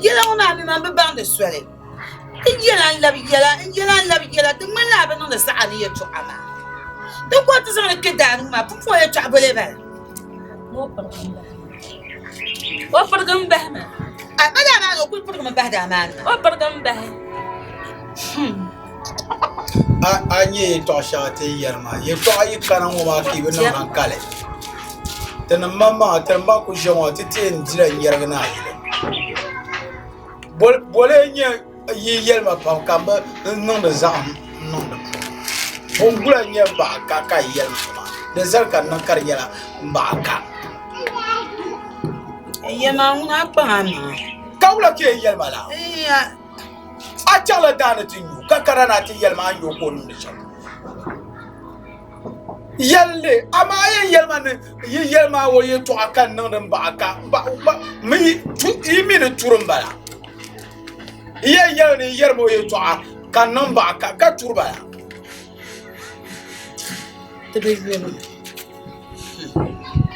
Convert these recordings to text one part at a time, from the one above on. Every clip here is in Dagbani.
Yɛla ŋɔ maa mi man bi baŋdi soli. N yɛla n labi yɛla, n yɛla n labi yɛla, di ŋmanila a bi niŋdi zaɣa ni yɛtɔɣa maa. Din ka o ti zaŋli kpe daa ni ŋɔ maa, pumpɔŋɔ yɛtɔɣa bole bala. O pirigimi bahi ma. A ma daa maa ni o kuli pirigimi bahi daa maa ni maa. O pirigimi bahi. A nyɛ yɛltɔɣa shɛŋa ti ni yɛri maa yɛltɔɣa yi kana ŋɔ maa ka yi bi niŋ hankali tinim maŋmaŋa ti ni ku ʒiya ŋɔ ti ti yɛn dila nyɛrigi ni ayili boli n nyɛ yi yɛli ma pam ka n bi niŋdi zaɣim n niŋdi puuni bɔ gula n nyɛ n baɣa ka ka yi yɛli ma maa di zali ka n niŋ ka di nyɛla n baɣa ka ka wula ka yɛn yɛli ma laa A chaŋla daani ti nyu ka kana na ti yɛli ma a ni nya o ka o niŋdi shɛm. Yɛlli, amaa a yɛn yɛli ma ni yi yɛli ma o yɛtɔɣa ka n niŋdi m baɣa ka yi mi ni turi m-bala. Yi yɛn yɛli ni yi yɛri ma o yɛtɔɣa ka n niŋ m baɣa ka turi bala.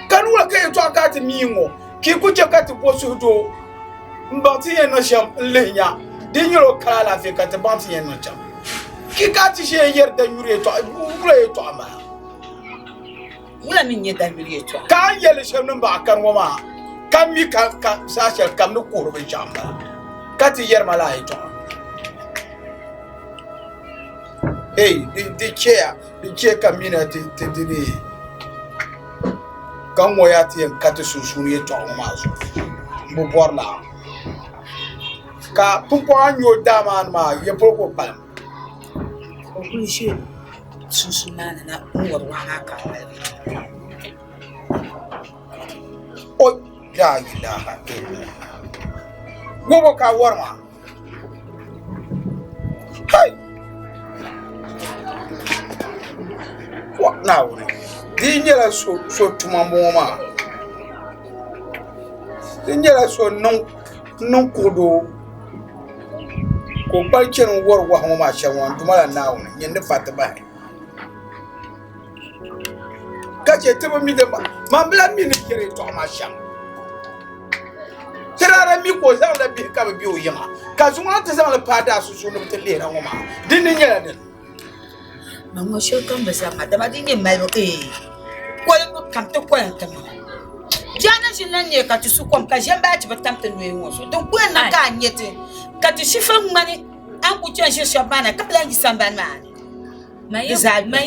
Ka ni wula ka yɛtɔɣa ka a ti mi ŋɔ ka yi ku chɛ ka ti bo suhudoo m-baŋ ti yɛn niŋ shɛm n-lihi nya di nyɛla o kali alaafee ka ti baŋ ti yɛn niŋ shɛm. Ka ka a ti ʒiya yɛri danyuri yɛtɔɣa, wula yɛtɔɣa m-bala? Wula mi n-nyɛ danyuri yɛtɔɣa? Ka a ni yɛli shɛm ni m baɣa kani ŋɔ maa, ka mi ka saha shɛli kam ni kuhiri binshɛɣu m-bala, ka ti yɛri ma lala yɛtɔɣa. Hey, di chɛya Di chɛ ka mina ti ti di ni ka ŋɔ yaa ti yɛn ka ti sunsuuni yɛltɔɣa ŋɔ maa zuɣu n bi bɔri laa ka pumpɔŋɔ a ni nya o daa maa ni maa ya polo ka o kpalim. O kuli ʒe sunsuuni maa ni na n-wari waa maa ka ŋmaligi. O laa ilaha illallah wɔbɔ ka a wari maa. Kai! Naawuni di yi nyɛla so tuma n bɔŋɔ maa di nyɛla so niŋ kuɣudoo ka o kpali chɛni n wori wahi ŋɔ maa shɛm ŋɔ n duuma la Naawuni nyini ni fa ti bahi ka chɛ ti bi mi man bi lahi mi ni yɛri yɛltɔɣa maa shɛm Ti daa mi ka o zaŋla bihi ka bɛ be o yiŋa, ka zuŋɔ ti zaŋ li paai daa sunsuuni ni bɛ ti lihira ŋɔ maa, di ni nyɛla dini? Ma ŋɔ shɛli kam bi zaŋ ma, dama di nyɛ malibu eei kolimbu kam ti kolim ti maŋa. Bia ni ʒini na n-nyɛ ka ti su kom ka ʒiɛm baa ti bi tam ti noya ŋɔ zuɣu. Din ku yɛn niŋ ka a nya ti ka ti shifa ŋmani a ni ku chani ʒiri shɛba maa na ka bi lahi yi sambani maa ni. Man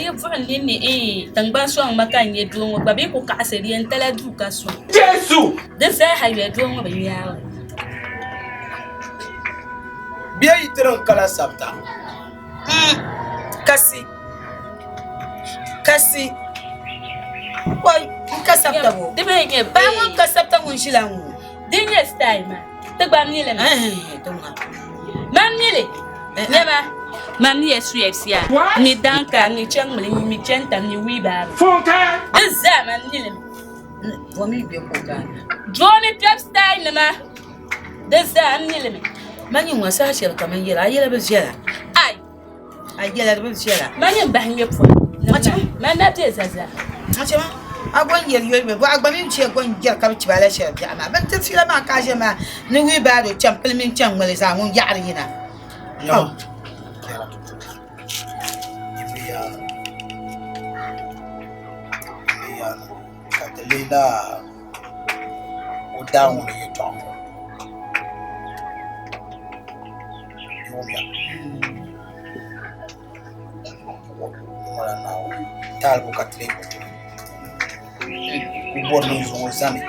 yi buɣim ninni eei tiŋgbani sɔŋ ma ka n nya doo ŋɔ gba bɛ yi ku kaɣisi di yɛn tala duu ka sɔŋ. Di zaa ha yoli doo ŋɔ bi nyaagi. Bɛ yi ti niŋ kala sabita. Kasi, kasi, oi n ka sabita bo. Di mi nyɛ Paɣa ŋun ka sabita ŋun ʒila ŋɔ. Di nyɛ style maa. Ti gba mi li maa. Man mi li. Nyɛma, man mi ya suya sia. Ni danka, ni chaŋmili, ni chanta, ni wiibaaro. Di zaa man mi li mi. Doo ni kpɛbu style nima, di zaa n mi li mi. Man nyɛ ŋun saha shɛli ka man yɛli a yɛla bi viɛla. Ai! A yɛla di bi viɛla. Man yɛn bahi ŋmɛ pɔri. Man na be zaza. Achema, a gɔn yɛli yoli mi, a gba mi chɛ gɔn yɛri ka bi chibi a la shɛli biɛɣu maa. Bini ti fiila maa ka a ʒe maa ni wiibaaro chɛmpili mini chɛŋmili zaa ŋun yaɣiri yina. Ka ti lihi laa o daa ŋɔ ni yɛltɔɣa ŋɔ yuumiya taalibu ka ti lee ku tiri ku bɔri ni o zaŋ o zani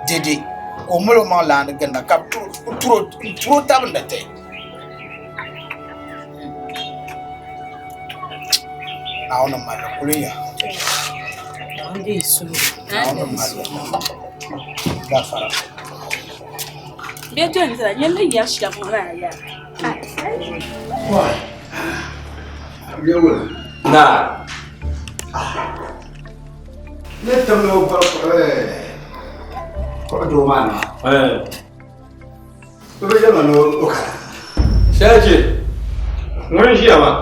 dɛdɛ ka o mali o maŋ laandi ginda ka bi turi o tabindi ti Naawuni mali kuli ya Naawuni mali gafara Bɛ doli zaa nyɛ ni yɛri shɛm ŋɔ maa yaa. Naa. Ne tam ni o bɔri kuɣu doo maa na. O bi yɛli ma ni o kana. Saaji, ŋuni n-ʒiya maa?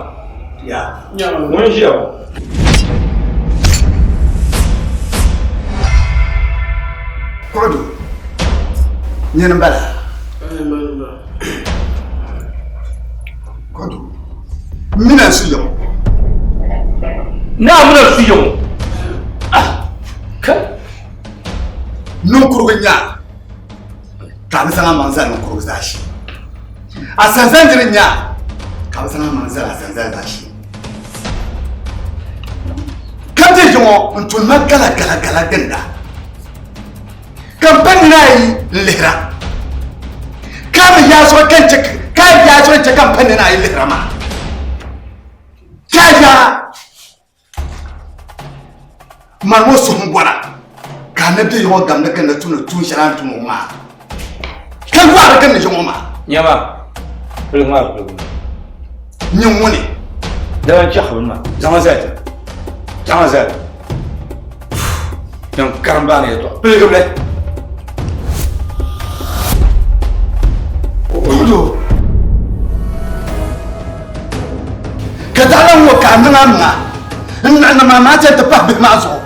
Ya. Ŋuni n-ʒiya ŋɔ? Kuɣu doo, nyini m-bala. Mina n-su ya ŋɔ. Naa mina n-su ya ŋɔ. Ah! Kai! Niŋkurugu n-nyɛ a ka a bi zaŋ amaŋ zali niŋkurugu zaashee. A sanzandiri n-nyɛ a ka a bi zaŋ amaŋ zali a sanzali zaashee. Ka be ya ŋɔ n-tuni ma gala gala gala ginda. Ka m pa nina ayi n-lihira. Ka a mi yaa zuɣu ka n chɛ ka a yaa zuɣu n-chɛ ka m pa nina ayi lihira maa. Ka a yaa mani ŋɔ suhu m-bɔra ka a ni be ya ŋɔ gamdi gindi tumdi tuun shɛli a ni tum ŋɔ maa, ka yɔɣiri gindi ya ŋɔ maa. Nyama, piligi maa bi piligi. Nyin ŋuni? Dama n chɛhi bini maa, zaŋ zali ti. Zaŋ zali. Niŋ karimbaani yɛltɔɣa. Piligim li. Kudo. Ka daa lan ŋɔ ka a niŋ a maŋa n-naɣinim a maa chani ti pahi bihi maa zuɣu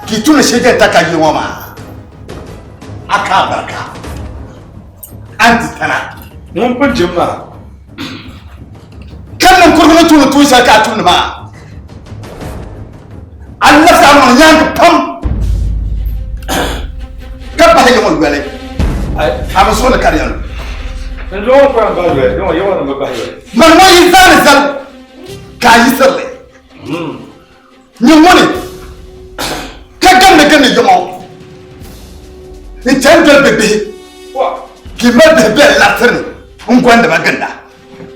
ka yi tumdi shɛli jɛli taka yi ŋɔ maa. A ka abarika. A ni ti tana. Ŋun pun jim maa. Ka niŋ kurigu ni tuuni tuun shɛli ka a tumdi maa. A labisi a maŋ nyaaŋa pam ka bahi ya ŋɔ yoli. A bi suhu ni ka di yɛn lu. Mani ŋɔ yi zaani zali ka a yiɣisiri li. Nyin ŋuni ka gamdi gindi yiŋɔ n-chani doli bɛ bihi ka yi mali bihi bɛn labisiri ni n-gɔndi ba ginda.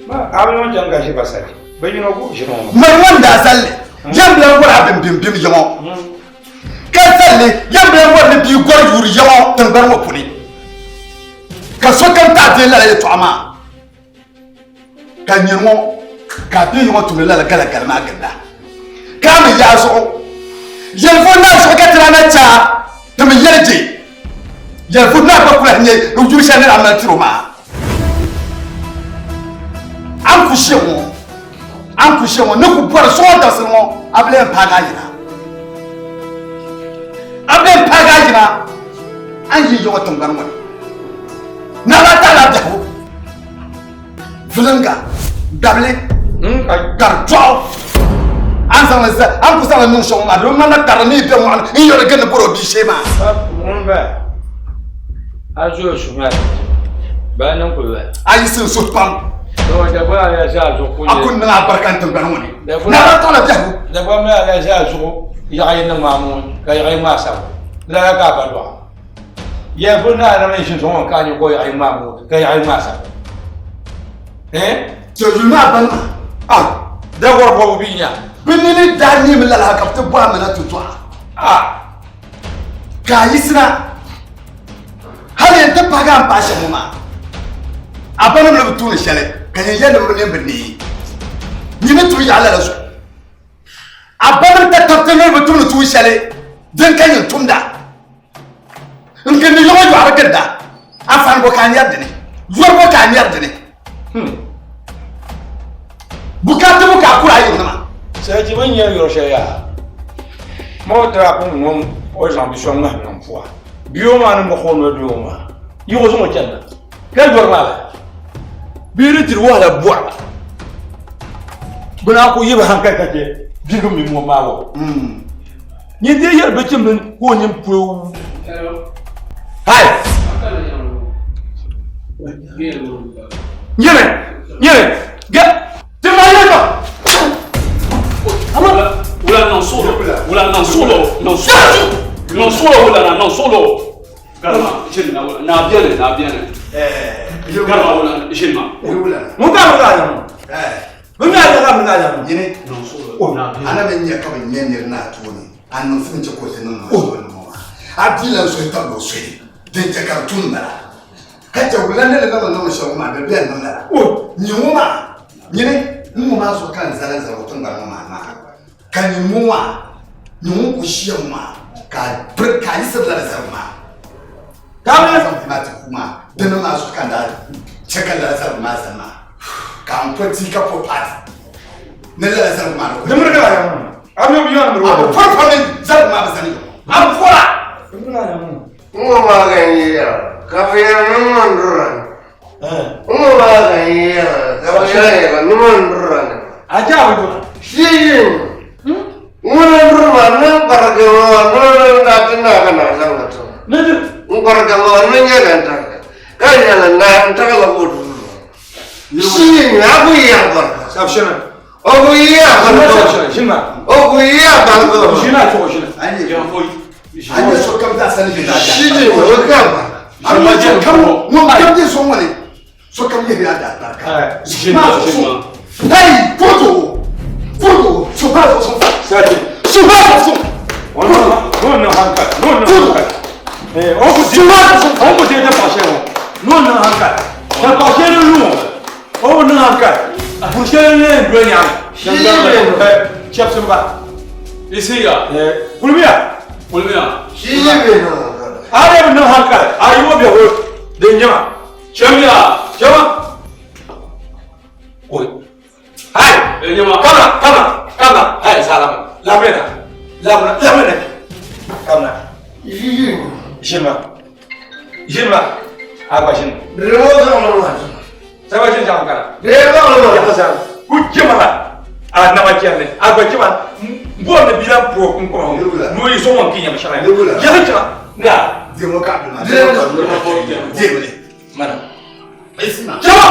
Mani ŋɔ n-daa zali li, yɛm bi lan gɔri a bimbim yiŋɔ, ka zali li yɛm bi lan gɔri ni bia gɔri yuuri yiŋɔ tiŋgbani ŋɔ puuni. Ka sokam taɣi deei lala yɛtɔɣa maa. Ka nyini ŋɔ ka a bɛ yiŋɔ tumdi lala galagali maa ginda, ka a mi yaa zuɣu yɛlifu naa zuɣu ka ti daa na chɛ a ti mi yɛli je yɛlifu naa gba ku lahi nyɛ yuli shɛli ni daa mali tiri o maa. A ni ku she ŋɔ, a ni ku she ŋɔ ni ku bɔri zuɣu dabisili ŋɔ a bi lee paagi a yina. A bi lee paagi a yina a ni yi yiŋɔ tiŋgbani ŋɔ ni. Naa taala biɛhigu vulinga dabili kari dɔɣu a ni zaŋli zali a ni ku zaŋli niŋ shɛŋa maa di bi ŋmanila kpari ni yi bɛ mɔɣuni n yɔri gindi bɔri o bia shee maa. A zooi suhu A yiɣisi n suhu pam. A ku niŋ a barika n tiŋgbani ŋɔ ni. Naa taala biɛhigu. Dagbaŋ mi a ʒe a zuɣu yaɣa yi niŋ maa ŋɔ ka yaɣa yi ŋmaa sabu lala ka a ba dɔɣi. Yɛli pun naa na mi ʒi zuŋɔ ka a nyɛ ka o yaɣi ŋmaa ŋɔ ka yaɣi ŋmaa sabi. Eh? To yuli maa bani maa. Ah, da gɔri bɔbu bi nya. Bɛ nini daa neemi lala ka bɛ ti bɔhi ma na ti dɔɣa. Ah. Ka a yiɣisina hali yɛn ti paagi a ni paai shɛm ŋɔ maa. A banim ni bi tuuni shɛli ka nyini yɛli ni bɛ nini bi neei. Nyini ni tuui yaɣi lala zuɣu. A banim tatabti ni bi tumdi tuun shɛli din ka nyin tumda. N gindi yɔŋɔ yɔɣiri ginda, a fani bɔ ka a nyari dini? Yɔri bɔ ka a nyari dini? Bukaata bɔ ka a kuri a yiŋnima? Sachi bɛ ni nyari yɔri shɛli yaa? Ma o tira pun ŋum o zaŋ bi so ŋmahim niŋ pua. Bia o maa ni muɣi o noli doo maa, yi o zaŋ o chani na. Ka yɔri maa la, bia di tiri wahala bɔri ba. Bɛ naan ku yi ba hankali ka chɛ bihim mini ŋɔ maa wɔ. Nyin dii yɛri bɛ chimdi ka o nyin pue. Hai! Nyini! Nyini! Ge! Ti ma yɛli ba! Wula niŋ suɣulo, wula niŋ suɣulo, niŋ suɣulo, niŋ suɣulo wula na niŋ suɣulo. Garima ʒini na wula naa beni naa beni. Garima wula ʒini ma. Ŋun ka mi ka yaŋ. Bɛ mi a ka mi ka yaŋ. Nyini ana mi nya ka bi nya niri naa tooni a niŋsim chɛ ka o ti niŋ maa suhu ni maa a bia lan suhi tabili o suhi din chɛ ka di tum bala ka chɛ wula ni di niŋ niŋ shɛm maa di bɛn niŋ lala nyin ŋɔ maa nyini n ŋɔ maa zuɣu ka n zali n zali o tiŋgbani ŋɔ maa maa Ka nyin ŋɔ maa, nyin ŋun ku ʒiya ŋɔ maa, ka a biri ka a yiɣisiri lala zaligu maa. Ka a zaŋ bia maa ti ku maa, dini maa zuɣu ka n daa chɛ ka lala zaligu maa zani maa, ka n po tia ka po paati ni lala zaligu maa ni ku. A bi pɔri pɔri ni zaligu maa bi zani a bi pɔra. Ŋɔ maa ka n yɛra, ka bɛ yɛri ni ŋɔ n-dura. Ŋɔ maa ka n yɛra ka bi yɛra yɛra nima n dura ni. A jaa bi dura. Shee ŋuni n duri maa ni n kparigi ŋɔ ni n daa ti naai ka naa zaŋ na ti ma. N kparigi ŋɔ ni nyɛ ka n taɣi ka yɛli naa n taɣila o duu. Shee a ku yi a kparigi. Sabshina. O ku yi a kparigi. Shina. O ku yi a kparigi. Shina chɔɣu shina. An ye sokam zaa sani bɛ daa Shee o ka ba. An ye sokam ŋun kam je so ŋɔ ni sokam yihiri a daa barika. Ʒini ʒini. Hey, foto foto so ba so Sati. so ba so. No no hankali. No no hankali. Eh, o ku ti o ku ti ta pashe o. No no hankali. Ta pashe no lu. O no hankali. Bu she ne ndo nya. Eh, chef simba. Isiya. Eh, kulmiya. Kulmiya. Shee bɛ na. Are no hankali. Ayi wo be ho. De nyama. Chemiya. Chema. Oi. Hai. Eh, nyama. Kamna, kamna, kamna. Hai, salama. Lamena. Lamena, lamena. Kamna. Shee Jima. Jima. Agba jima. rewo zaŋ li maa. Saba jin jam kana. Rewo zaŋ li Ya maa. sa. Ku jima la. A na ma jenne. Agba jima. Mbo ne bila pro kun ko. No yi so mon kinya mashala. Ya jima. Na. Demo ka duma. Demo. Demo. Mana. Isma. Jima.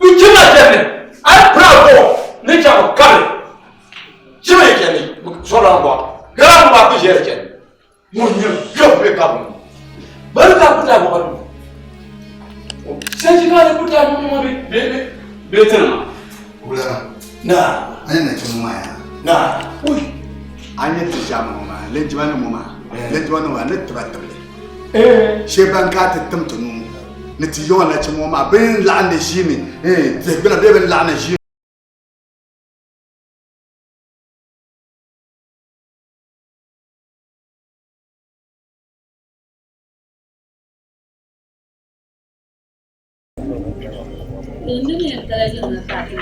Ku jima jenne. Ai proud ko. Ne jam kale. Jima ye jenne. So la ko. Gara ma ku jere jenne. Mo nye yo be ka mo. Bari ka ku ta ko. Sai ka ne ku ta mo mo be Be be tana. Wula. Na. An ye nachin maa ya. Na. Ui. An ye ti ʒiɛma ŋɔ maa linjima nim ŋɔ maa linjima nim maa ni tiba tibili. Eh. Shee ban ka ti tim ti nuu ni ti yɔŋ nachin ŋɔ maa bin laɣim ni ʒiimi dihi gbuna bee bin laɣim ni ʒiimi. Ndini kala jin na ta ti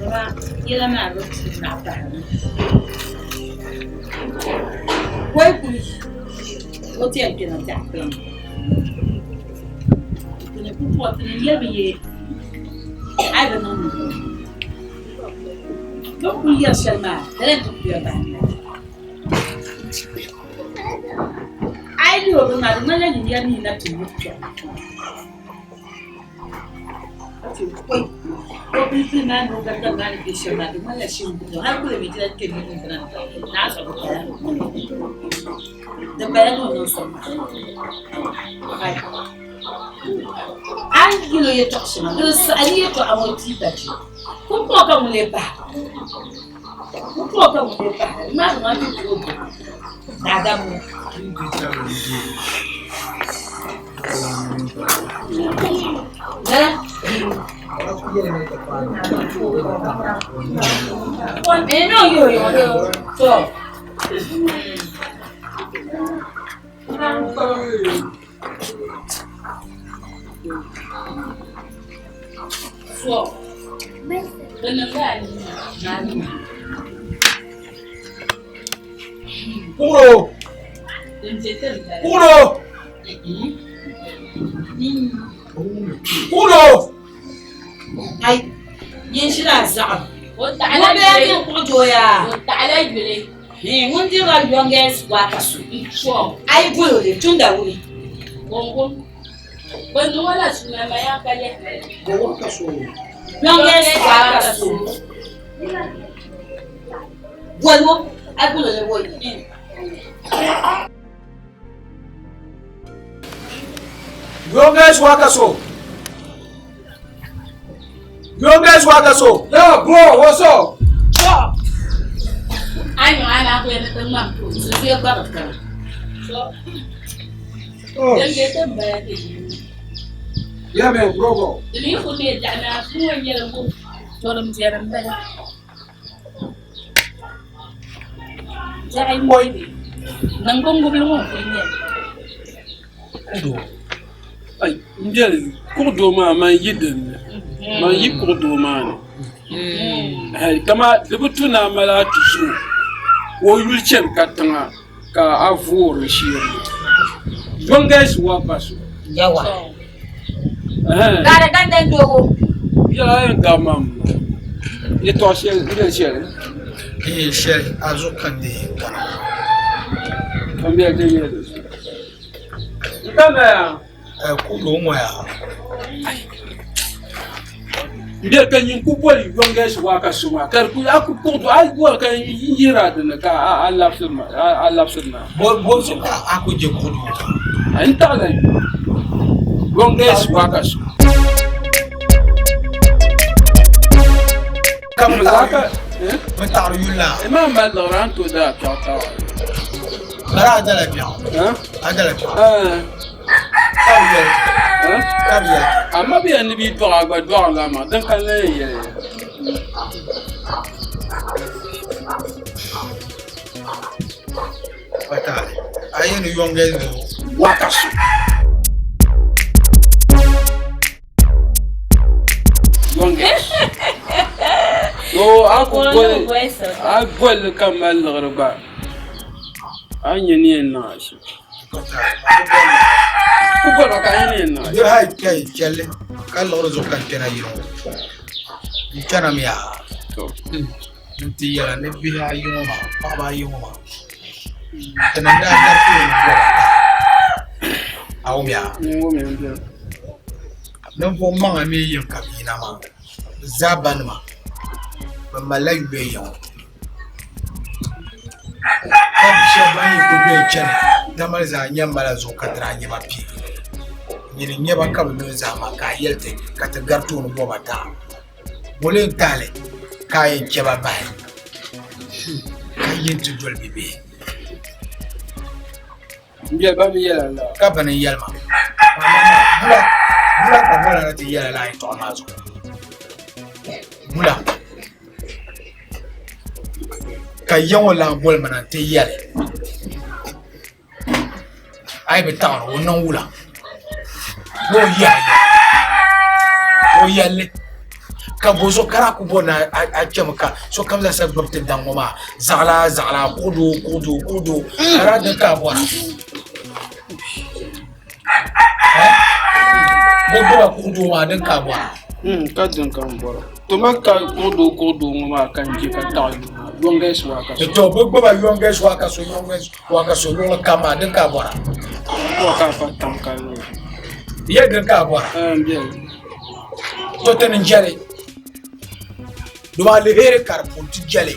Dama yɛla maa bi tu na pahi. Wai kuli o ti yɛn kpɛna biɛɣu kpɛm. Tini ku pɔ tini yɛbi ye a bi niŋ ni Bɛ kuli yɛri shɛli maa dala n ti kuya bahi. A yi lihi o bini maa di ŋmanila nyin yɛri ni yi na ti ni kpɛm. O pilipili maa ni o garigari maa ni bɛ shɛli maa di ŋmanila shim buɣum hali kuli mi ti lahi kpɛ ni bina naa zuɣu di bala di bala ni o niŋ sɔŋ maa. A yi yɛl o yɛltɔɣa shɛŋa di saɣi ni yɛltɔɣa ŋɔ tii ka chɛ pumpɔŋɔ ka ŋun lee pahi pumpɔŋɔ ka ŋun lee pahi di maa maa ti tuo bo daadam ŋɔ. Lala. Eh, no, yo, yo, yo. So. So. Bini laa ni naa ni. Kuro. Din je tin bala. Kuro. Kuro. Ai, yin shi na zaɣim. O taɣila Ŋun bee yuli. din kuɣu dooya. O taɣila yuli. Eh, ŋun dirila youngest waka su. So. Ai bolo de tun da wuri. Gongo. Bini wala suna ma ya ka lɛhi. Youngest waka su. Bolo, ai bolo de woi. Youngest waka so. Youngest waka so. Yo, bro, what's up? Anyo ana ku yɛli ti ŋmam to. Suzuya gba bi kana. So. Oh. Din je tin bala ti ʒini. Yeah, man, bro, bro. Di mi ku mi daɣa naa ku ŋɔ nyɛla ŋɔ tɔrim viɛlim bala. Zaɣi Oi. niŋgbuŋgubili ŋɔ n-kuli nyɛli. Ai, n biɛli kuɣu doo maa man yi dinni. Man yi kuɣu doo maa ni. Hai, kama di bi tu ni a mali a tuzo ka o yuli chani katiŋa ka a voori n sheeri li. Youngest waka so. Yawa. Gari gandan dogo. Yɛla yɛn gabi maa m yɛtɔɣa shɛli n yɛli shɛli. Ee shɛli a zuɣu ka n deei kana. N bɛ din yɛli. N ka maya. Kudo ŋɔ yaa. N bɛ ka nyin ku boli yɔngɛs waa ka so maa ka di ku a ku kuɣu a boli ka n yihira a dinni ka a labisiri ma a labisiri na. Bo zuɣu ka a ku je kuɣu doo ka? N taɣila yɔngɛs waa ka so. Ka bi taɣiri yuli la. Maa mali liɣiri a ni tooi daa piɛɣu taɣiri. Bari a dala biɛɣu. A dala biɛɣu. Ka bi yɛli. Amma bi yɛli ni bi dɔɣi a gba dɔɣi la maa din ka lan yɛn yɛli ya. Pa taali. A yɛn ni yɔŋgɛ zuɣu. Wakaso. A bolli ka mali liɣiri gba a ni nya ni yɛn niŋ a shɛm. Ku boli ka a nya ni yɛn niŋ a shɛm. Diri hali kai chɛlli ka liɣiri zuɣu ka n kpɛna yili ŋɔ n kpɛnami yaa n ti yɛla ni bihi ayi ŋɔ maa paɣaba ayi ŋɔ maa ti ni daa gari tooni bɔba a wumya Ninvuɣ maŋa mi yiŋ ka bɛ yina maa, bɛ zaa banima, bɛ malila yuya yiŋ. Ka bi shɛba ban yi kuli doya chani damali zaa nya m-mala zuɣu ka ti daa nya ba pii. Nyini n-nya ba ka bɛ lu n-zahim a ka a yɛli ti ka ti gari tooni bɔ ba taɣi. Boli n-tahi li ka a yɛn chɛ ba bahi ka yi nti doli bɛ bihi. Ka bini n-yɛli ma, Bula, bula ka bɔla na ti yɛla lala yɛtɔɣa maa zuɣu. Bula ka ya ŋɔ lan boli ma na nti yɛli, A yi bi taɣiri o niŋ wula? Ni o yahi ya, o yɛli li. Ka bɔzuɣu ka daa ku bɔri ni a chɛmi ka sokam zaa sa gbubi ti daŋ ŋɔ maa zaɣila zaɣila kuɣudoo kuɣudoo kuɣudoo ka daa din ka a bɔra bɛ gbuba kuɣudoo maa din ka a bɔra Ka din ka n bɔra to ma ka kuɣudoo kuɣudoo ŋɔ maa ka n je ka taɣi youngest worker so to bɛ gbuba youngest worker so youngest worker so luɣuli kam maa din ka a bɔra ka fa tam ka yɛ din ka a bɔra To ti ni jɛli domi aliheri ka di puuni ti jɛli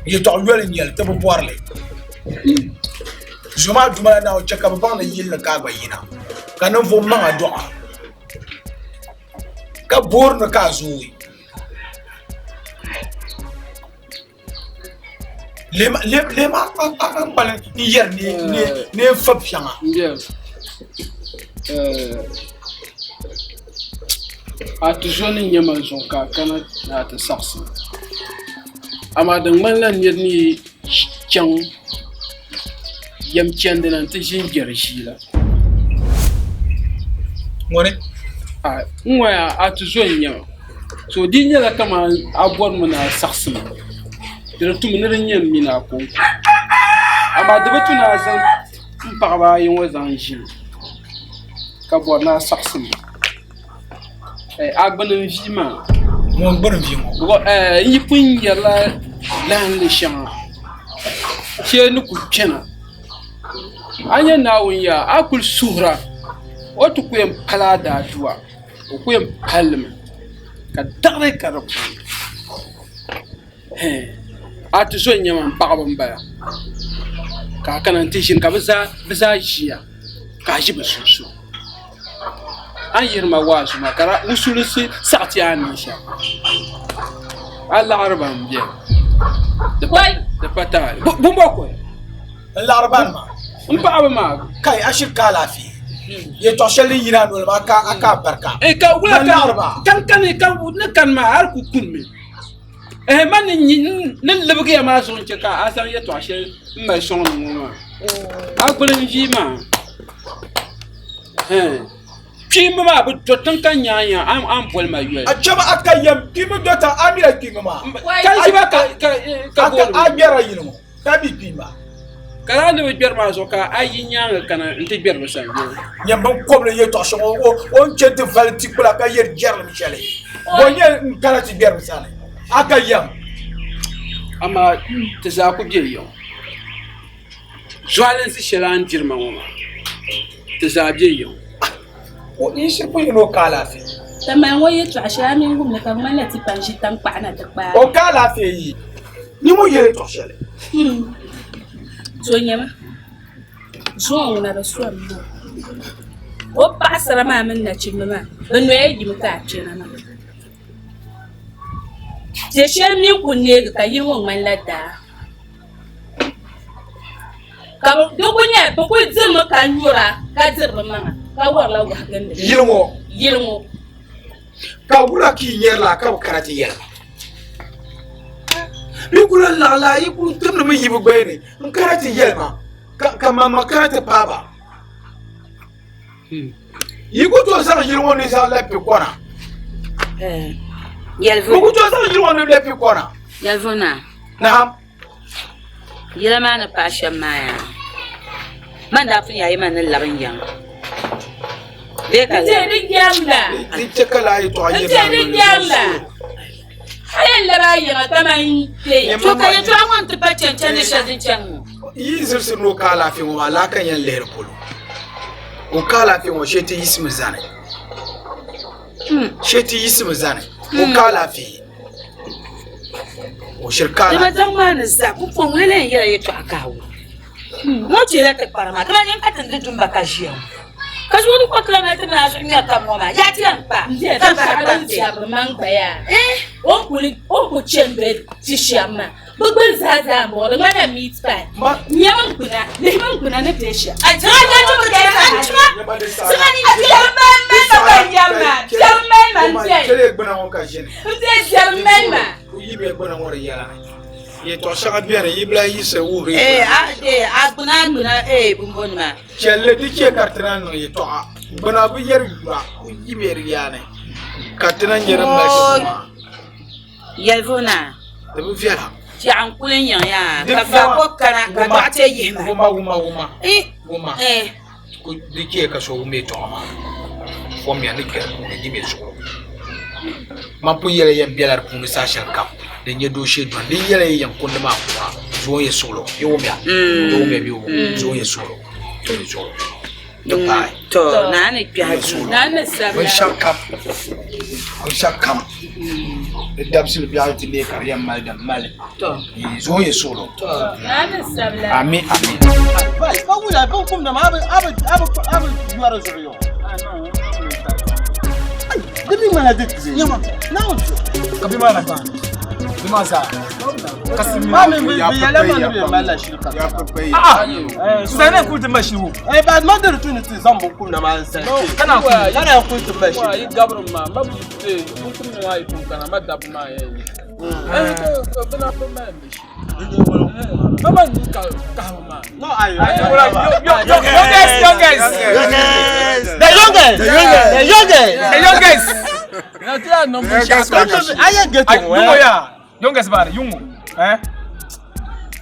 yɛltɔɣa yoli n nyɛli ti bi bɔrili zuɣu maa duma la Naawuni chɛ ka bi baŋ ni yilli ka a gba yina ka ninvuɣu maŋa dɔɣa ka boori ni ka a zooi Lema a kpalim n yɛri neen fib shɛŋa. A tuzo ni nyɛ ma zuɣu ka a kana ni a ti saɣisi amaa di ŋmanila nir ni yi chaŋ yɛm chandi na nti ʒini gbɛri ʒii la. Ŋuni? N ŋɔ yaa a tuzo n-nyɛ ma. So di nyɛla kaman a bɔrimi ni a saɣisi ma, di di tumi ni di nyɛ m mini a kɔŋko. Amaa di bi tu ni a zaŋ m paɣiba ayi ŋɔ zaŋ ʒili ka bɔri ni a saɣisi ma. A gbuni n-vi maa. Ŋun gbuni n-vi ŋɔ? N yi pun nyarila lahinli shɛŋa shee ni ku kpɛna. A nya Naawuni yaa, a kul suhira, o ti ku yɛn pali a daadua. O ku yɛn palli mi ka daɣiri ka di puuni a ti zo n-nyɛ ma m paɣaba m-bala ka a kana nti ʒini ka bɛ zaa ʒiya ka a ʒi bɛ sunsuuni a ni yihiri ma waazu maa ka di wusulinsi saɣi ti a ni niŋ shɛm a laɣiri ba m-beni di pa taali bɔmbɔ kɔli N laɣiri ba nima. N paɣaba maa. Kai a shiri ka alaafee. Yɛltɔɣa shɛli din yina a noli maa ka a ka barika. E ka wula ka laɣiri ba. Kan kani ka ni kani maa hali ku kuni mi. Eh ma ni ni libigi ya maa zuɣu n chɛ ka a zaŋ yɛltɔɣa shɛli n mali sɔŋ ni ŋɔ maa. A gbuli n ʒii maa. Eh. Kpiimba maa bi do tiŋ ka nyaanya a ni boli ma yoli. A chɛma a ka yɛm kpiimba do tiŋ a mila kpiimba maa. Ka ʒiba ka ka ka A gbɛrila yili ŋɔ. Ka bi kpiimba. Ka lala ni bi gbɛri maa zuɣu ka a yi nyaaŋa kana nti gbɛri bɛ sani bee? Nyam binkɔbili yɛtɔɣ shɛŋa o ni chɛ ti vali tikpula ka yɛri jɛrilim shɛli. Bɔ n-nyɛ n-kana ti gbɛri bɛ sani? A ka yɛm. Amaa ti zaa ku be yiŋ. Zualinsi shɛli a ni diri ma ŋɔ maa, ti zaa be yiŋ. O yi shiri pun yɛn o ka alaafee. Tamale ŋɔ yɛtɔɣa shɛli a mini wumli ka di ŋmanila tipa n-ʒi taŋkpaɣu na ti kpaai. O ka alaafee yi ni ŋun yɛli yɛtɔɣ shɛli. To nyama, zuŋɔ ŋuna bi sɔri maa. O paɣisara maa mini nachimba maa, bɛ noya yimi ka a kpɛna maa. Piɛ shɛli mi ku neegi ka yili ŋɔ ŋmanila daa. Ka bɛ di ku nyɛ bɛ kuli dirimi ka nyura ka diri bɛ maŋa ka warila wahi gindi Yili ŋɔ. Yili ŋɔ. Ka wula ka yi nyari laa ka bɛ kana ti yɛli ma? Bɛ ku lan laɣim laa yi ku timdimi yi bɛ gbaya ni n-kana ti yɛli ma ka mamma kana ti paai ba. Yi ku tooi zaŋ yili ŋɔ ni zaŋ labi kɔna. Bɛ ku tooi zaŋ yili ŋɔ ni labi kɔna. Yɛlivu naa. Naam. Yila maa ni paai shɛm maa yaa, man daa pun yaa yi ma ni labi n yiŋa bee ka N teei di jɛmda. Di chɛ ka laa yɛtɔɣa N teei di jɛmda. A yɛn labi a yiŋa kaman kpe. To ka yɛtɔɣa ŋɔ n-ti pa chɛnchɛndi shɛli din chani ŋɔ. Yi zilisi ni o ka alaafee ŋɔ maa, laa ka n yɛn lihiri polo. O ka alaafee ŋɔ shee ti yiɣisimi zani. Shee ti yiɣisimi zani. O ka alaafee. O shiri ka Dama alaafee. daŋ maa ni zaa pumpɔŋ ŋuni lee yɛla yɛtɔɣa ka a wum. Ŋɔ chɛla ti kpara maa, dama nyini ka ti ni di dumba ka ʒiya ŋɔ. Ka zuɣu ni kɔtila mali ti mini a zuɣu ŋmɛri tab ŋɔ maa, yaa ti yɛn kpa ka bahi Din kpamti. zabiri man gba yaa, o ni ku chɛ n-doli ti shɛba maa, bɛ gbuni zaa zaa m-bɔŋɔ, di ŋmanila meat pie. Nyami n gbuna, lihimi n gbuna ni be shɛm. A jira a jira ti kɛra a jira. Sima ni Biɛri mali mali ma gba n-nyari maa, biɛri mali ma n-beni. Chɛliya gbuna ŋɔ ka ʒini. N deei biɛri mali ma. Yi bɛ gbuna ŋɔ di yɛla ni. Yɛtɔɣ shɛŋa beni yi bi lahi yiɣisiri wuhiri Ee, a ee, a gbuna a gbuna ee bumbɔnima. Chɛlli di chɛ ka ti na niŋ yɛtɔɣa gbuna bi yɛri yura o yi bɛ di yaa ni ka ti na nyɛ din mali shɛm maa. Yɛlibu naa. Di bi viɛla. Fiɛɣu n-kuli nyaŋ yaa ka faako kana ka dɔɣite yihi ma. Wumma wumma wumma wumma di chɛ ka so wum yɛtɔɣa maa fomya ni kpɛri puuni di bɛ zuɣu man pun yɛla yɛn bela di puuni saha shɛli kam din nyɛ dooshee dɔni di yɛla yi yɛn kundi maa kuma zuɣu n yɛ suɣulo yi wumya yi wumya bɛ wum zuɣu n yɛ suɣulo zuɣu n yɛ suɣulo di paai To naa ni kpɛhi duu. Naa ni sabila. Binshɛɣu kam binshɛɣu kam di dabisili biɛɣu ti leei ka di yɛn mali din mali zuɣu n yɛ suɣulo Naa ni sabila. ami ami Bai, ka wula bin kumda ma abi abi abi abi yɔri zuɣu yɔ. Di mi ŋmanila di tizi. Nyama, naawuni so. Ka bi maa na gba bi maa zaa Ma mi bi yɛla ma ni bi mali la shili ka. Sani ku ti ma shili wo. Eh, ba ma diri tu ni ti zaŋ bin kumda maa n zali. Kana ku Kana ku ti ma shili. Yi gabiri maa, ma bi ti bin kumda maa yi pun kana, ma dabba maa yɛn yi. Eh, bɛ na bi mali mi shili. Ba ma nu ka kahibu maa. No, ayo. Youngest, youngest. The youngest. The youngest. The youngest. The youngest. Na ti yaa niŋ binshɛɣu kam. Aye get Ay, yungo ya. Youngest bar, yungo. Eh?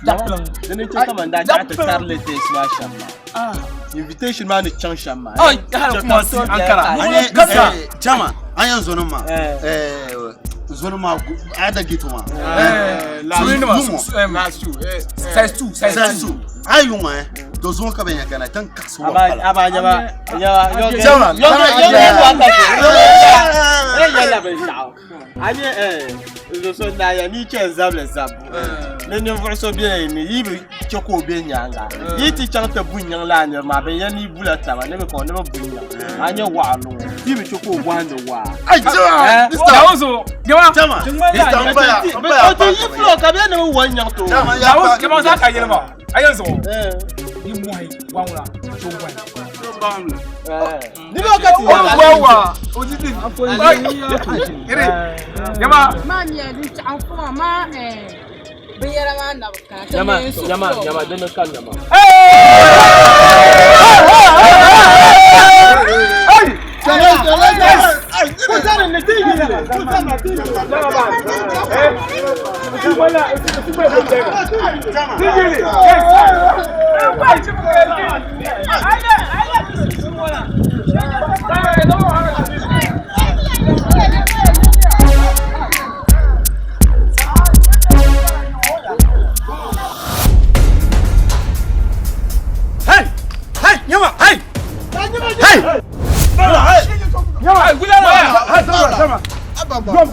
Jappling. Dini chɛ kaman daa chaɣ ti tari latest maa shɛm maa. Invitation maa ni chaŋ shɛm maa. Ay, hali kuma si Ankara. Chama, an yan zonin ma. Zonin ma a da gito ma. Last two. Size two, size two. Size two. Ai yunwa eh. To zon ka ben yakana tan kasu wa Aba pala. aba nyama nyama youngest. Chama, Youngest youngest wa ka so. Eh yɛla binshɛɣu. A nyɛ eh zo so n daa yɛn ni chɛ n zabili zabbu. Ni ninvuɣu so bɛ ni yi bi chɛ ka o bɛ nyaanga. Yi ti chaŋ ti bu nyaŋ laa niri maa bɛ yɛn ni bula taba ni bi ka o ni bi bu nyaŋ. A nyɛ waɣali ŋɔ yi bi chɛ ka o bɔhindi waa. Ai chama. Yawo zo. Jama. Chama. Mr. Mbaya. O ti yi fulo ka bɛ ni bi wa nyaŋ to. Chama ya. Yawo jama za ka yelma. Ayan zo. Yi muhai wawla. To wai. Ni bɛ ka ti O wa wa. O ti ti. Iri. Jama. Ma miya din chaɣ fuma ma binyɛra maa na bi kana ka Nyama meen suhu nyama piɛlli. nyama dini ka nyama.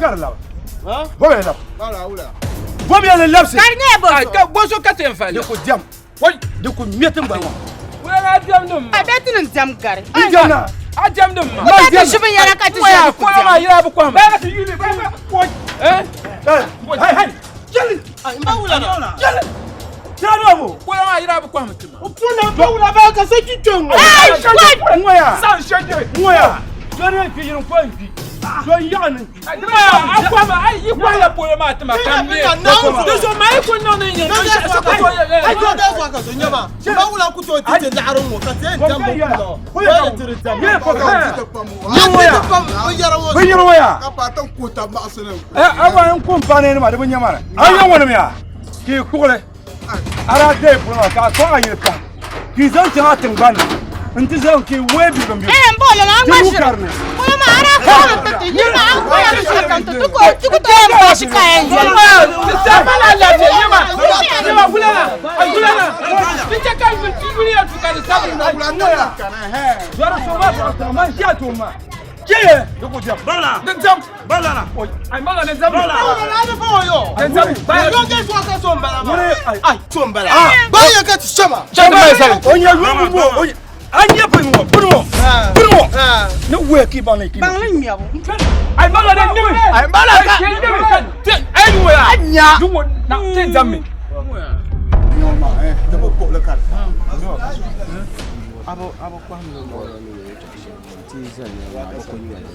ka di labi. Bɔbi ya labi. Bɔbi ya li labisi. Ka di nyɛla bɔso. Ka bɔso ka ti yɛn fali. Di ku diɛm. Wai di ku ŋmɛ tiŋgbani ŋɔ. Wula na diɛm dim ma. A bɛ ti ni diɛm gari. N diɛm na. A diɛm dim ma. Ko ti ʒi binyɛra ka ti ʒi ku diɛm. Maa yira bi kɔhima. Bɛɛ ka ti yuli bɛɛ ka kɔj. Eh? Hey hey. Jeli. N ba wula na. Jeli. Jeli bo. Kola maa yira bi kɔhima ti ma. Puna ba wula ba ka se ti kpɛ ŋɔ. Hey, kɔj. Ŋɔya. San shɛje. Ŋɔya. Jɔni yɛn kpi yiri kɔn kpi. Jɔn yaɣa ni kpi. A kɔhima a yi kɔhila polo maa ti ma ka mi. Di zuɣu maa yi ku niŋ ni nyɛ so ka to yɛ. Ai to da zuwa ka so nyama. Ba wula ku to ti ti laɣari ŋɔ ka ti yɛn diɛm bi kula. Wala ti di diɛm. Yɛ fɔ ka. Ni ŋɔya. Bi yiri ŋɔya. Ka pa tan kota maɣasi ni. A ba n kun paani ni ma di bi nyɛ ma ni. A yɛ ŋɔni mi ya. K'i kuɣuli. A daa deei polo maa ka a kɔŋ a yili pahi. K'i zaŋ chaŋ a tiŋgbani ni nti zaŋ k'i weei bibim bibim. Eh, n bo lala an Ti gba wu ʒiri. kari ni. Polo maa a daa kɔŋ mi ti ti yiri maa an kɔŋ mi shɛli kam ti ti ko ti ku tooi yɛn bashi ka yɛn yɛli. Ti ma la lafiya nyɛma. Nyɛma wula na. Wula na. Ti chɛ ka ti yuli ya tu ka di sabiri na. Zɔri so maa paɣa tiŋa man ʒi a tooni maa. Chɛ di ku diɛm. Bala. Di diɛm. Bala na. Ai mala ni diɛm. Bala. Ba wula na bi fɔ yo. Di diɛm. Yo ke zuwa ka so n bala ma. Wuli ai. Ai so n bala. Ba yɛ ka ti sɛma. Chɛ ti ma sali. O nyɛ yuli bu o a nyɛ bini ŋɔ bini ŋɔ bini ŋɔ ni wuya k'i baŋ ni k'i. Baŋ li ŋmɛbu. Ai mala ni nimi. Ai mala ka. Nimi ka ti ai ŋɔ ya. A nya. Di ŋɔ na ti diɛm mi. Di bi kpuɣili ka di. Abo abo kɔhim ni mɔɣili ni yɛltɔɣa shɛli ti zali maa bi ku ŋmɛli.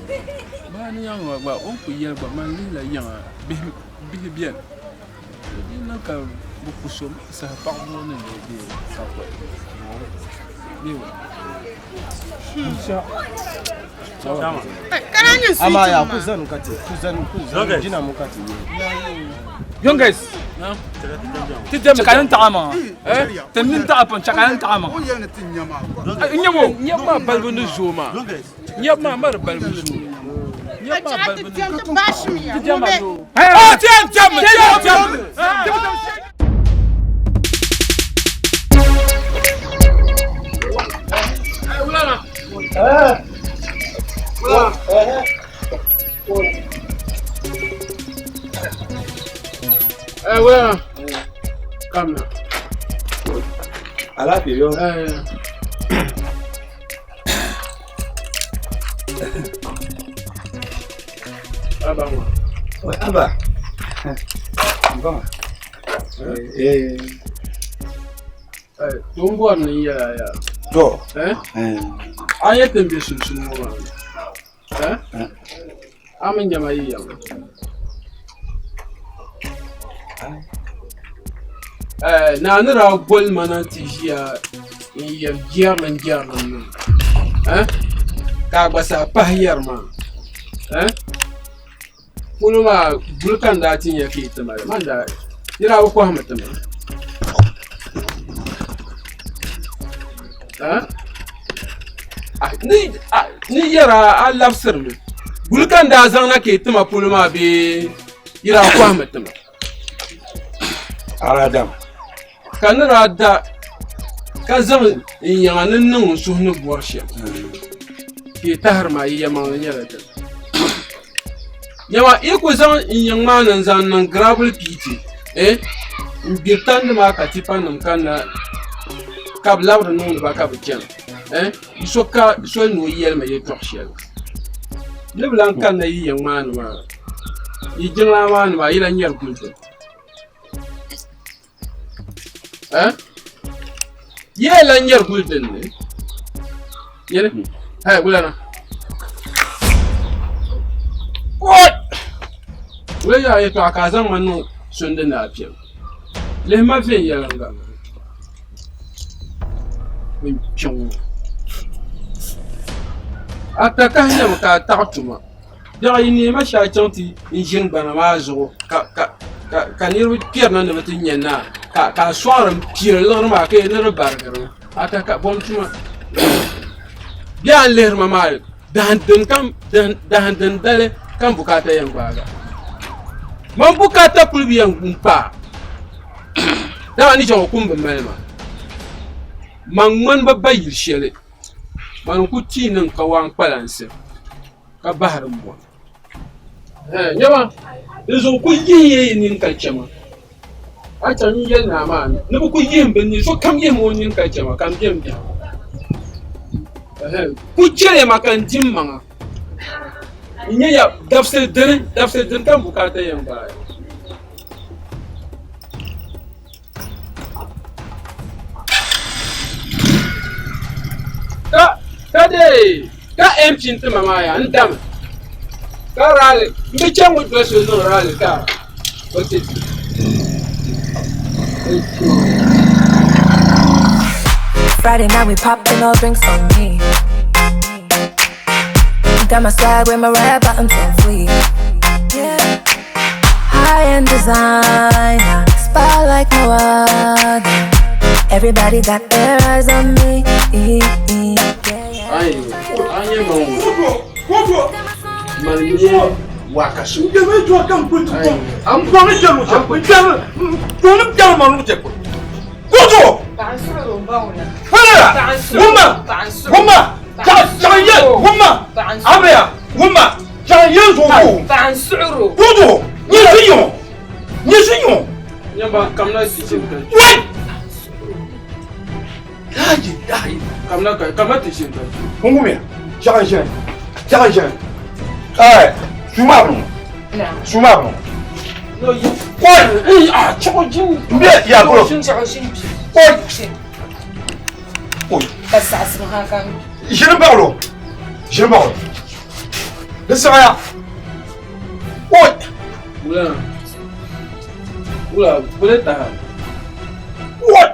Maa ni yaŋ ŋɔ gba o ni kuli yɛli gba man lihila yiŋa bihi beni di niŋ ka bɛ ku so saha paɣaba ŋɔ ni lee be sakɔri bee wa. Kana nyɛ Ama sweet ya ma. ku zani ka ti ku zani ku zani jina mu ka ti yi. Young guys, ti dɛm chaka ni taɣa maa ti ni taɣa pun chaka ni taɣa maa O yɛli ni ti nya maa. nyɛbo nyɛbu maa balibu ni zooi maa nyɛbu maa mari balibu zooi nyɛbu maa A ti balibu ni diɛm ti bashi mi ya. ti dɛm maa Ŋun bɛ. zooi. Oh, dɛm dɛm dɛm dɛm. Eh, wula Come now. Alaafee yo. Eh. Aba ŋɔ. Aba. N baŋa. Eh. Eh, to n bɔri ni n yɛla yaa. To. Eh? A nyɛ tin be sunsuuni ŋɔ maa ni. Eh? A mi nyɛma yi yɛm. Eh, naa ni daa boli ma na ti ʒiya n yɛri jɛrilim jɛrilim maa. Eh? Ka a gba saha pahi yɛri maa. Eh? Polo maa guli ka n daa ti nya ka yi ti mali man daa yi daa bi kɔhimi ti ma. Eh? Ah, ni ah, ni yɛra a labisirimi guli ka n daa zaŋ na ka yi ti ma polo maa bee yi daa kɔhimi ti ma. Ala dam. Ka ni daa da ka zaŋ n yiŋa ni niŋ n suhu ni bɔri shɛm ka yi tahiri ma yi yɛlimaŋli nyɛla dini. Nyama yi ku zaŋ n yiŋ maa ni n zaŋ niŋ gravel pit eh n gbiri tandi maa ka tipa nim kanna ka bi labiri niŋdi ba ka bi chɛna eh so ka soli ni o yɛli ma yɛltɔɣa shɛli ni bi lan kanna yi yiŋ maa ni maa yi jiŋlaa maa ni maa yi lan nyɛri guli dini eh yi lan nyɛri guli dini ni yɛli hey wulana wula yaa yɛltɔɣa ka a zaŋ ma niŋ sundi ni a piɛm lihi ma viɛnyɛliŋga bin kpiɔŋ ŋɔ a takahi nyɛmi ka a taɣi tuma biɛɣu yi neema shɛli chaŋ ti n ʒini gbana maa zuɣu ka ka ka ka niriba kpɛrina ni bɛ ti nya naa ka ka a sɔɣiri n piiri liɣiri maa ka ni di barigirimi a taka bom tuma bee a ni lihiri ma maa dahin kam dahin dali ka n bukaata yɛn gbaaga man bukaata kuli bi yɛn kpaai dama ni chaŋ o kum bi mali ma man ŋmani bi ba yili shɛli man n ku tii niŋ ka waan kpalansi ka bahiri mɔri. Nyama, di zuɣu ku yihi ya yi nini ka chɛ ma. A chaŋ n yɛli naa maa ni bɛ ku yihim bɛ nini, sokam yihim o nini ka chɛ ma ka m be m biɛhigu. Ku chɛliya ma ka n di m maŋa. N nya ya dabisili dini, dabisili dini ka m bukaata yɛn gbaai. Ka ka dee ka MP n-ti ma maa yaa n dami ka rally m bi chaŋ ŋɔ doli so niŋ rally ka o ti ti. Friday night we popping all drinks on me. Got my swag with my red bottoms on fleek. Yeah. High end designer, spot like no other. Everybody got their eyes on me. Ai, an ye ma wo. Mani nye wakasi. Ndebe jɔ kan ko ti kɔ. An bɔnni jɛlu cɛ. Jɛlu bɔnni jɛlu ma n'u cɛ ko. Kojo. Fɛlɛ. Wuma. Wuma. Jaga ye. Wuma. Abeya. Wuma. Jaga ye zogo. Kojo. Nye si yɔn. Nye si yɔn. Nyamba kamna ti ʒini ka. Wai. Laaji laaji. Kamna ka kamna ti ʒini ka. Mungu Jaga ʒini. Jaga ʒini. Ɛɛ suma bɛ suma bɛ. No yi. Wai. Ah, chɔgɔ jin. N bɛ ya bolo. Oi. Oi. Ka saɣasim ha ka. Ʒini baɣalo. Ʒini baɣalo. Di saɣaya. Oi. Wula. Wula, bole taha. Oi.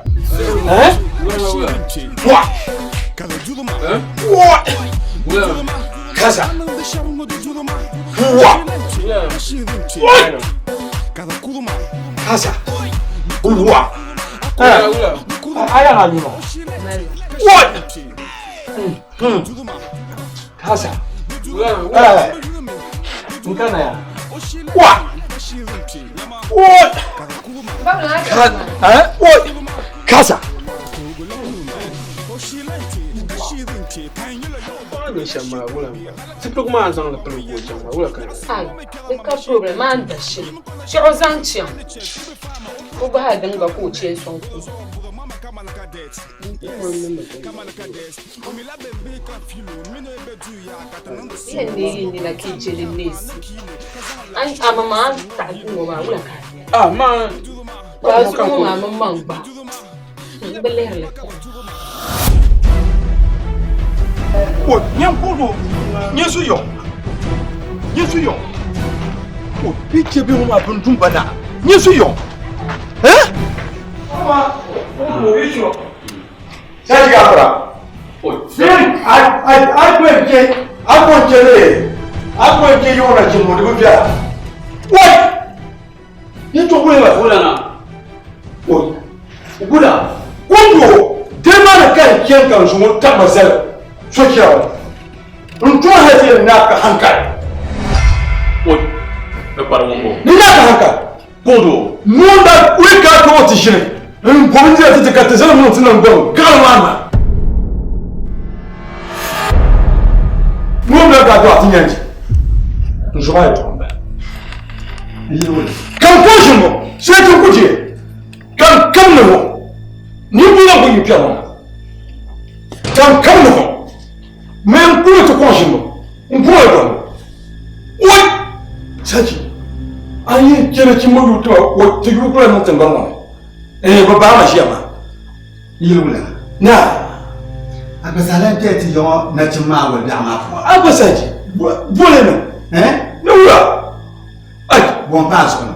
Eh? Wula, wula. Wa. Eh? Wa. Wula. Kaza. Wa. Wula. Oi. Kaza. Wa. Wula, wula. Aya la nyino. Oi. Kaza. Wula, wula. Eh. Nkana ya. Wa. Oi. Ka eh? Oi. Kaza. Ni shɛm maa wula tipigi maa zaŋli pili ka o chaŋ maa wula ka Ai, di ka problem a ni da shili. Chuɣu zaŋ chaŋ. O gba ha din gba ka o chɛ n-sɔŋ ku. Yɛn neei yi nina ka yi je li neesi. A ma maa taɣi ŋɔ maa wula ka a nya? Ah, maa Ka zuɣu ŋɔ maa mini maŋ gba. N bi lihiri li. O nye nkudu nye su yɔ nye su yɔ o bi cɛ bi ŋun a bin dun bana nye su yɔ eh? Sɛji ka fara. A a ko n cɛ a ko n cɛ ne ye a ko n cɛ ɲɔgɔn na cɛ mɔdi bɛ fiya. Wai! Ni to ko ye wa. Wula na. O wula ko do den ma na ka n cɛ kan zuŋɔ tama zali so cɛ o n tɔ hɛrɛ n'a ka hankali. Oi. Bɛ kpari ŋun bo. Ni n'a ka hankali. Kodo. Nunda uli ka to ti shini. N gomi ti ti ka ti zali mun ti na gbɔn gaɣali maa na. Nunda ka to a ti nyanji. N zuɣu ayi tɔŋ ba. Kan ko ʒini ŋɔ sai ti ku je kan kam ni ŋɔ ni bula ku yi kpɛma kan kam ni ŋɔ mɛ n kuli ti kɔŋ ʒini ŋɔ n kuli dɔn oi saji an yi chɛna chi mo yu to o ti yu kula niŋ tiŋgbani ŋɔ ni eh bi baa ma ʒiya maa Yili wula. Na. A gba zaa lan kpɛya ti yɔŋɔ nachim maa wali biɛɣu maa puuni. A gba saji bole niŋ. Eh? Ni wula. Ai. Bɔn pa a zuɣu ni.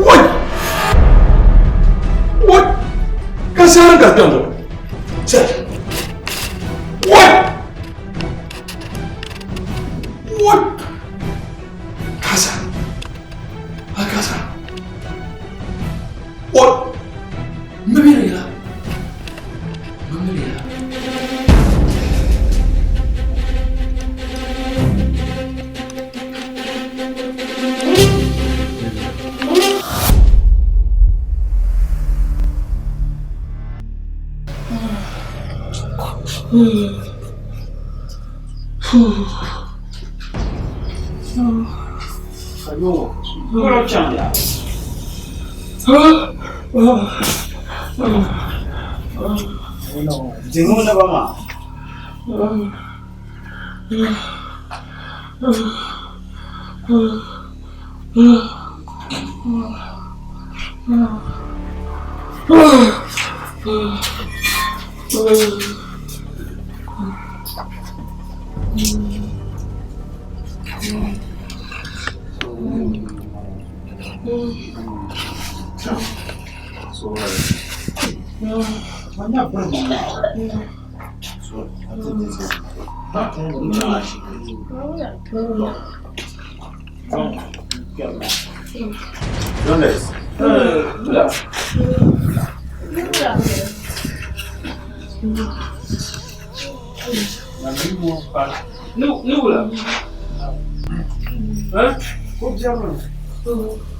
Woi. Woi. Ka saara ka kpɛm zuɣu. Saji. Woi. Woi. Kasa. A kasa. Woi. Mabiri la. Mabiri la. Wula chaŋ ya? Dini o naba maa.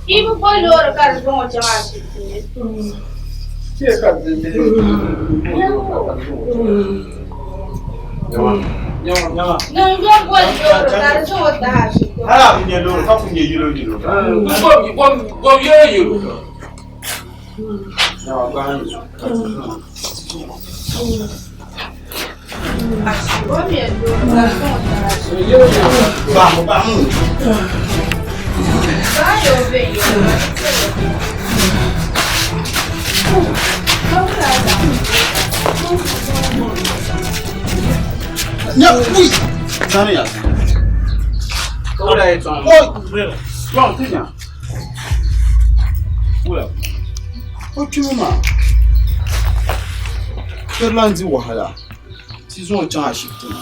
Yi bi bo loori ka di zaŋ o chaŋ ashibiti ni. Niŋ yo boli loori ka di zaŋ o tahi ashibiti. Hala bi nyɛ loori ka ku nyɛ yɛlo yɛlo. Bom yɛlo yɛlo. O kpimi maa ti lan di wahala ti zaŋ o chaŋ ashibiti ni.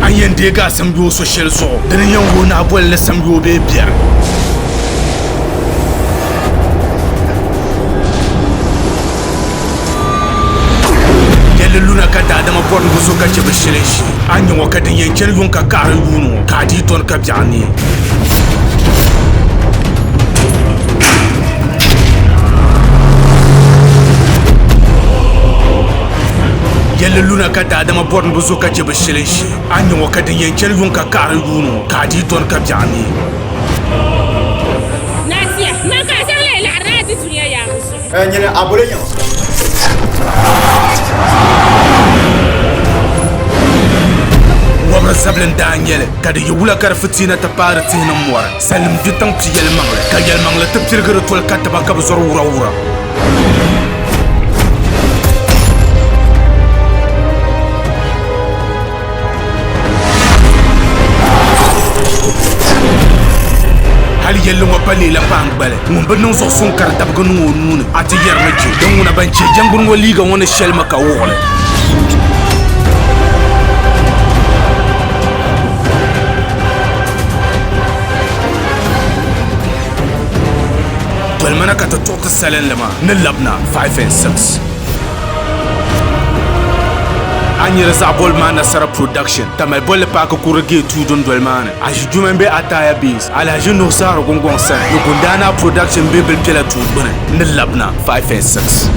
A ni yɛn deegi a samyoo so shɛli zuɣu, di ni yɛn wuhi ni a bolila samyoo bee biɛri. Yɛlli luna ka daadama bɔri ni bɛ zo ka chɛ bɛ shili n-ʒi. A ni nya ŋɔ ka din yɛn chani yuŋ ka kaɣiri yuuni ŋɔ, ka a dii dɔni ka biɛɣu neei. Yɛlli luna ka daadama bɔri ni bɛ zo ka chɛ bɛ shilinshi. A nya ŋɔ ka din yɛn chani yuŋ ka kaɣiri yuuni ŋɔ, ka a dii dɔni ka biɛɣu neei. Nasia, man ka a zaŋ leei laɣiri ni a di dunia yaangi zuɣu. Nyini a boli nyɛ Wɔbiri zabili n-daa nyɛ li, ka di yi wula ka di fitiina ti paari tihi ni mɔri. Salim di tiŋ ti yɛlimaŋli, ka yɛlimaŋli ti pirigiri toli ka tiba ka bɛ zɔri wurawura. Hali yɛlli ŋɔ pa leela paangbali ŋun bi niŋ zuɣusuŋ ka di dabigi niŋ o nuu ni, a ti yɛrimi je din ŋuna ban chɛ jɛŋgbuni ŋɔ liiga ŋɔ ni shɛli mi ka wuɣili. Dolimana ka ti tuɣi ti salinli maa ni labina 5 and 6. A nyeri zaɣ boli maa nasara production Tamale bolli paaki kurili gate 2 dundoli maa ni. Aʒi Juma m-be Ataya Base, Alhaji Nuhu Sahara Gungɔŋ sani ni Gundaanaa production be Bilpiɛla duu gbuni ni labina 5 and 6.